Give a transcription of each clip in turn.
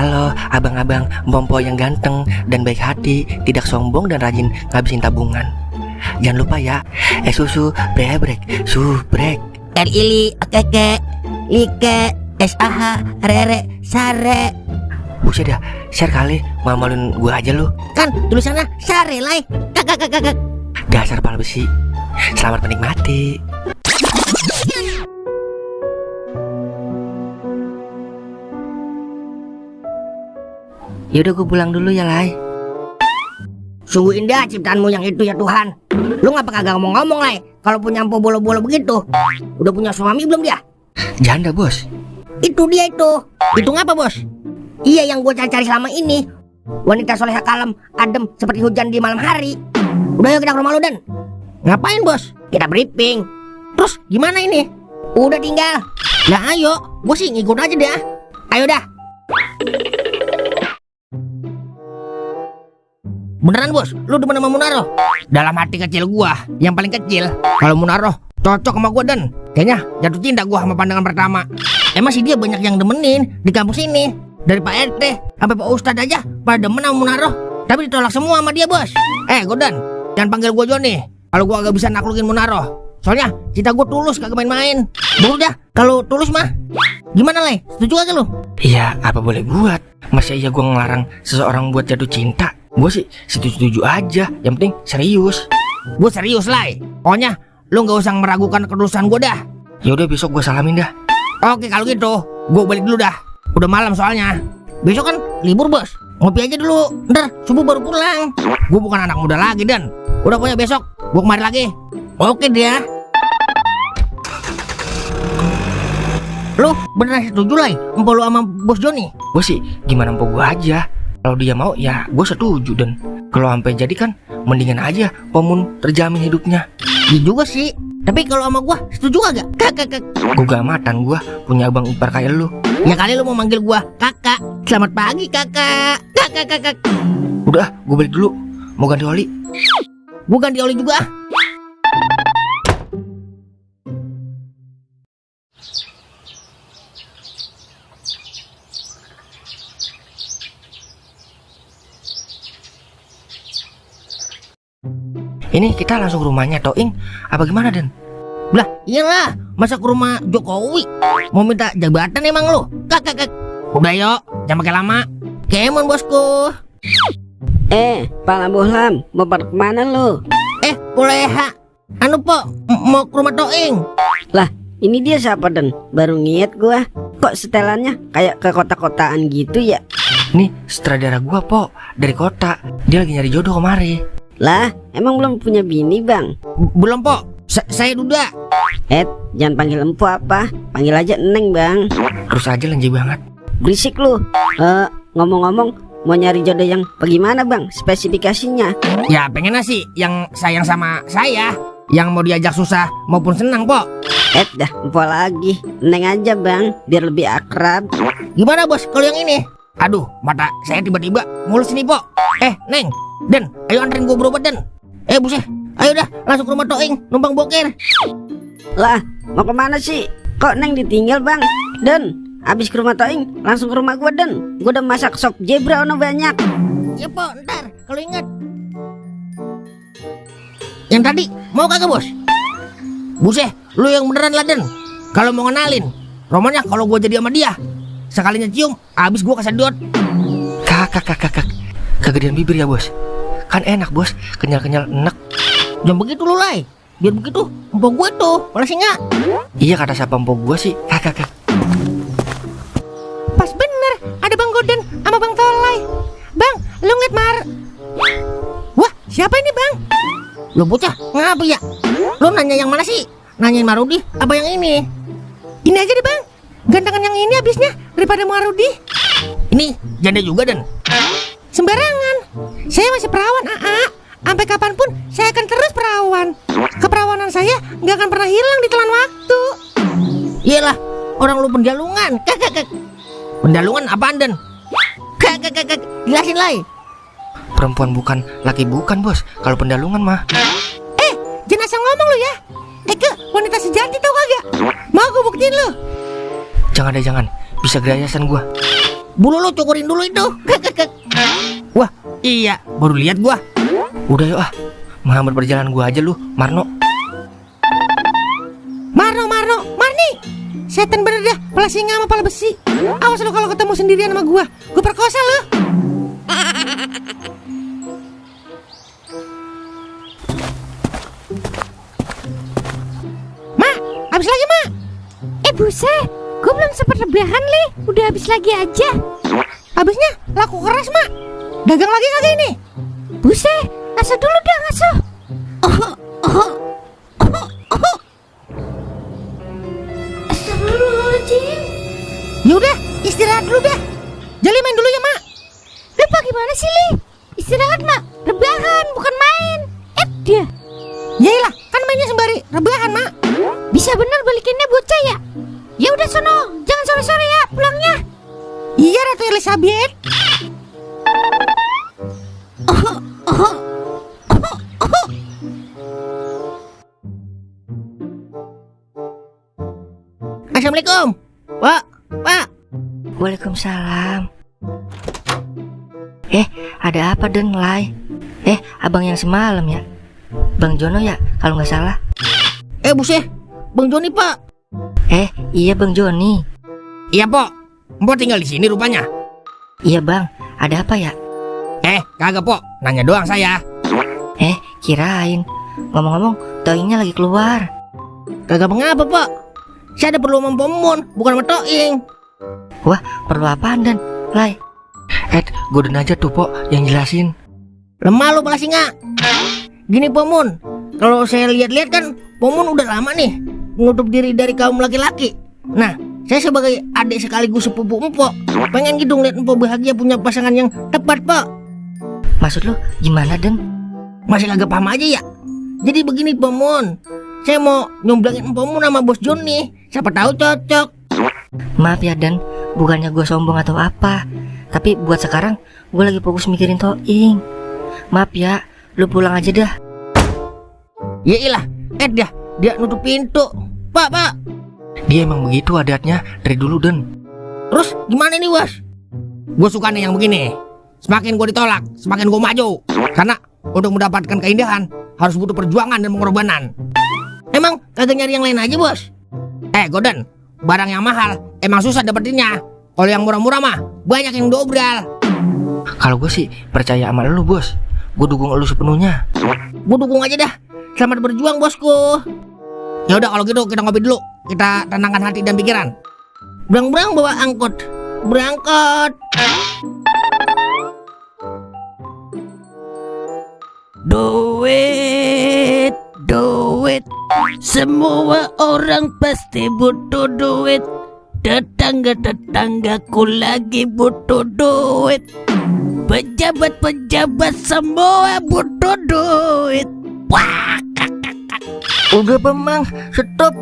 Halo abang-abang Mpompo yang ganteng dan baik hati, tidak sombong dan rajin ngabisin tabungan. Jangan lupa ya, susu brebrek, subrek. Ili, keke, like, SAH, rere, sare. Buset dah, share kali, malu-maluin gua aja lu. Kan tulisannya sare lai. Kakak. Dasar pala besi. Selamat menikmati. Yaudah gue pulang dulu ya Lai. Sungguh indah ciptaanmu yang itu ya Tuhan. Lu ngapa kagak ngomong-ngomong Lai? Kalau punya empo bolo-bolo begitu. Udah punya suami belum dia? Janda bos. Itu dia itu. Itu ngapa bos? Iya yang gue cari-cari selama ini. Wanita soleha kalem, adem seperti hujan di malam hari. Udah yuk kita ke rumah lu Dan. Ngapain bos? Kita briefing. Terus gimana ini? Udah tinggal. Lah ayo, gue sih ngikut aja dah. Ayo dah. Beneran bos, lu demen sama Munaro? Dalam hati kecil gua, yang paling kecil. Kalau Munaro cocok sama gua Dan. Kayaknya jatuh cinta gua sama pandangan pertama. Emang sih dia banyak yang demenin di kampus ini. Dari Pak RT sampai Pak Ustadz aja pada demen sama Munaro. Tapi ditolak semua sama dia bos. Godan, jangan panggil gua Joni. Kalau gua agak bisa naklukin Munaro. Soalnya cinta gua tulus, kagak main-main. Udah, kalau tulus mah gimana Le? Setuju aja lu? Iya, apa boleh buat. Masa iya gua ngelarang seseorang buat jatuh cinta? Gue sih setuju aja, yang penting serius. Gue serius Lai. Pokoknya lu gak usah meragukan ketulusan gue dah. Yaudah besok gue salamin dah. Oke kalau gitu, gue balik dulu dah. Udah malam soalnya. Besok kan libur bos. Ngopi aja dulu, ntar subuh baru pulang. Gue bukan anak muda lagi Dan. Udah pokoknya besok gue kemari lagi. Oke dia. Lu beneran setuju Lai empok lu sama bos Joni? Gue sih gimana empok gue aja. Kalau dia mau ya gue setuju Dan. Kalau sampai jadi kan mendingan aja Pomun terjamin hidupnya. Iya juga sih. Tapi kalau sama gue setuju gak? Kakak. Gue gamatan gue punya abang ipar kayak lu. Ya kali lu mau manggil gue kakak. Selamat pagi kakak. Kakak. Udah gue balik dulu. Mau ganti oli. Gue ganti oli juga. Ini kita langsung ke rumahnya Toing apa gimana Dan? Lah iyalah, masa ke rumah Jokowi mau minta jabatan emang lu? Kakak. Udah yuk, jangan pakai lama. Kemon bosku. Pak Lambuhlam, mau pada kemana lu? Kuleha. Anu po, mau ke rumah Toing. Lah, ini dia siapa Dan? Baru ngiat gua. Kok setelannya kayak ke kota-kotaan gitu ya? Nih sutradara gua Po, dari kota. Dia lagi nyari jodoh kemari. Lah, emang belum punya bini bang? Belum po, saya Duda. Jangan panggil empu apa, panggil aja Neng bang. Terus aja lenje banget. Berisik lu. Ngomong-ngomong, mau nyari jodoh yang bagaimana bang? Spesifikasinya? Ya pengennya sih yang sayang sama saya, yang mau diajak susah maupun senang po. Dah empu lagi, Neng aja bang, biar lebih akrab. Gimana bos kalau yang ini? Aduh, mata saya tiba-tiba mulus nih po. Neng, Dan, ayo anterin gue berobat Dan. Buset, ayo dah langsung ke rumah Toing, numpang boker. Lah, mau kemana sih? Kok Neng ditinggal bang? Dan, abis ke rumah Toing, langsung ke rumah gua Dan. Gua udah masak sop zebra ono banyak. Ya po, ntar kalau ingat. Yang tadi, mau kagak bos? Buset, lu yang beneran lah Dan. Kalau mau ngenalin, romannya kalau gue jadi sama dia, sekalinya cium, abis gue kesedot. Kakak. Kegedean bibir ya bos. Kan enak bos, kenyal-kenyal enak. Jangan begitu lu Lai. Biar begitu, empok gue tuh, boleh sih nggak? Iya kata siapa empok gue sih, kakak. Pas bener, ada Bang Goden sama Bang Tolai. Bang, lu ngeliat Wah, siapa ini bang? Lu bocah, ngapa ya? Lu nanya yang mana sih? Nanyain Marudi apa yang ini? Ini aja deh bang, gantengan yang ini habisnya daripada Marudi. Ini janda juga Dan. Sembarangan, saya masih perawan Sampai kapanpun saya akan terus perawan. Keperawanan saya nggak akan pernah hilang di telan waktu. Iyalah, orang lu pendalungan. Kakak. Pendalungan apaan Dan? Kakak, jelasin Lai. Perempuan bukan, laki bukan bos. Kalau pendalungan mah. Jangan asal ngomong lu ya. Wanita sejati tau kagak? Mau gue buktiin lu. Jangan. Bisa gerayasan gua. Bulu lu cukurin dulu itu. Wah, iya, baru lihat gua. Udah yuk menghambat perjalanan gua aja lu, Marno. Marni. Setan bener dah, kepala singa sama kepala besi. Awas lu kalau ketemu sendirian sama gua perkosa lu. Mak, habis lagi, Mak. Buset, gue belum sempat rebahan, Li. Udah habis lagi aja. Habisnya laku keras, Mak. Dagang lagi kagak ini? Buset, ngaso dulu dah, ngaso. Astagfirullahaladzim. Yaudah, istirahat dulu dah. Jali main dulu ya, Mak. Lupa gimana sih, Li? Istirahat, Mak. Rebahan, bukan main. Dia. Yailah, kan mainnya sembari rebahan, Mak. Bisa bener balikinnya bocah ya? Ya udah sono, jangan sore-sore ya pulangnya. Iya, Ratu Elizabeth. Assalamualaikum. Pak. Waalaikumsalam. Ada apa Den, Lai? Abang yang semalam ya? Bang Jono ya, kalau nggak salah. Buset, Bang Joni, Pak. Iya Bang Joni. Iya, Pok. Mpok tinggal di sini rupanya. Iya Bang, ada apa ya? Kagak, Pok. Nanya doang saya. Kirain. Ngomong-ngomong, Toingnya lagi keluar. Kagak mengapa, Pak. Saya ada perlu sama Pomun, bukan sama Toing. Wah, perlu apaan Dan, Lai? Goden aja tuh Pok yang jelasin. Lemah lu kepala singa. Gini, Pomun. Kalau saya lihat-lihat kan Pomun udah lama nih menutup diri dari kaum laki-laki. Nah, saya sebagai adik sekaligus sepupu Empok pengen gitu ngeliat Empok bahagia punya pasangan yang tepat, Pak. Maksud lu gimana Den? Masih kagak paham aja ya? Jadi begini, Pomun. Saya mau nyomblangin Empomun sama Bos John nih. Siapa tahu cocok. Maaf ya Dan, bukannya gue sombong atau apa, tapi buat sekarang gue lagi fokus mikirin Toing. Maaf ya, lu pulang aja dah. Ya ilah, dia nutup pintu. Pak. Dia emang begitu adatnya dari dulu Den. Terus gimana nih, Bos? Gue suka nih yang begini. Semakin gue ditolak, semakin gue maju. Karena untuk mendapatkan keindahan harus butuh perjuangan dan pengorbanan. Emang kagak nyari yang lain aja, Bos? Goden, barang yang mahal emang susah dapetinnya. Kalau yang murah-murah mah banyak yang dobral. Kalau gue sih percaya sama lu Bos. Gue dukung lu sepenuhnya. Gue dukung aja dah. Selamat berjuang, Bosku. Ya udah kalau gitu kita ngopi dulu. Kita tenangkan hati dan pikiran. Berang-berang bawa angkot. Berangkat. Duit, semua orang pasti butuh duit. Tetangga-tetanggaku lagi butuh duit. Pejabat-pejabat semua butuh duit. Wah, Udah Bang, stop.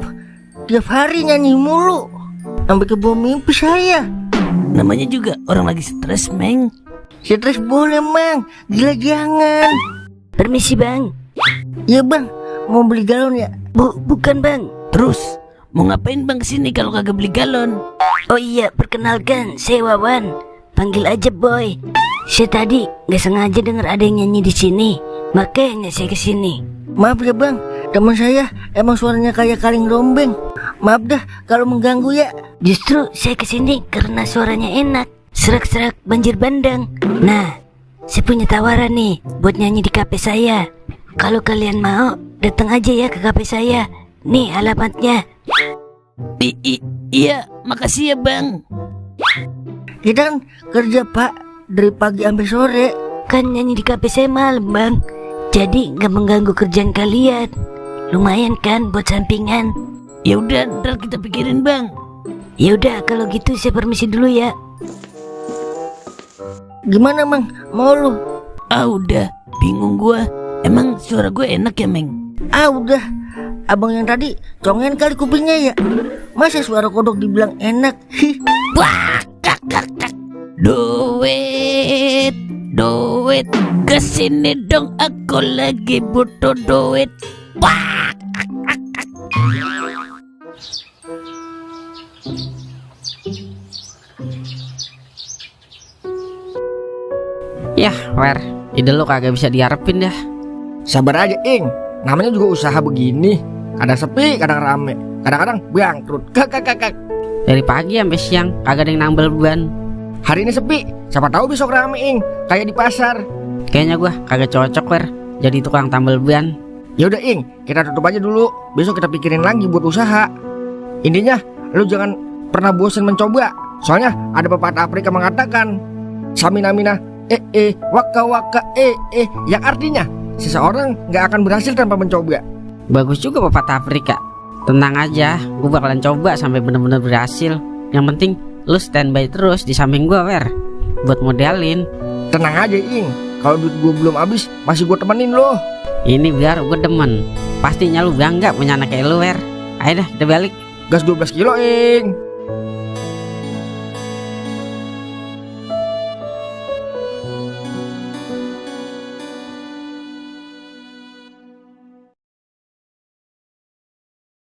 Tiap hari nyanyi mulu sampai ke bawah mimpi saya. namanya juga orang lagi stres, Meng. Stres boleh, Mang. Gila jangan. Permisi bang. Iya Bang, mau beli galon ya? Bukan bang. Terus mau ngapain Bang kesini kalau kagak beli galon? Oh iya, perkenalkan, saya Wawan. Panggil aja Boy. Saya tadi nggak sengaja dengar ada yang nyanyi di sini, makanya saya kesini. Maaf ya Bang, teman saya emang suaranya kayak kaleng rombeng. Maaf dah kalau mengganggu ya. Justru saya kesini karena suaranya enak, serak-serak banjir bandang. Nah, saya punya tawaran nih buat nyanyi di kafe saya. Kalau kalian mau, datang aja ya ke kafe saya. Nih alamatnya. Iya, makasih ya Bang. Kita kan kerja Pak dari pagi sampai sore. Kan nyanyi di kafe saya malam bang, jadi nggak mengganggu kerjaan kalian. Lumayan kan buat sampingan. Ya udah, ntar kita pikirin Bang. Ya udah kalau gitu saya permisi dulu ya. Gimana Mang, mau lu? Udah, bingung gua. Emang suara gue enak ya Meng? Udah. Abang yang tadi congen kali kupingnya ya. Masa suara kodok dibilang enak? Wah, kak. Duit, kesini dong, aku lagi butuh duit. Wah. Yah, Wer, ide lu kagak bisa diharapin dah. Sabar aja, Ing. Namanya juga usaha begini. Kadang sepi, kadang rame. Kadang-kadang bangkrut. Kak. Dari pagi sampai siang kagak ada yang nambel ban. Hari ini sepi, siapa tahu besok rame, Ing. Kayak di pasar. Kayaknya gua kagak cocok, Wer, jadi tukang tambal ban. Ya udah, Ing, kita tutup aja dulu. Besok kita pikirin lagi buat usaha. Intinya, lu jangan pernah bosan mencoba. Soalnya ada pepatah Afrika mengatakan, Samina-mina, waka waka, yang artinya seseorang nggak akan berhasil tanpa mencoba. Bagus juga pepatah Afrika. Tenang aja, gua bakalan coba sampai bener-bener berhasil. Yang penting lu standby terus di samping gua, Wer, buat modelin. Tenang aja, Ing. Kalau duit gue belum habis, masih gue temenin lo. Ini biar gue demen. Pastinya lu bangga punya anak kayak lu, Wer. Ayo dah kita balik. Gas 12 kilo, Ing.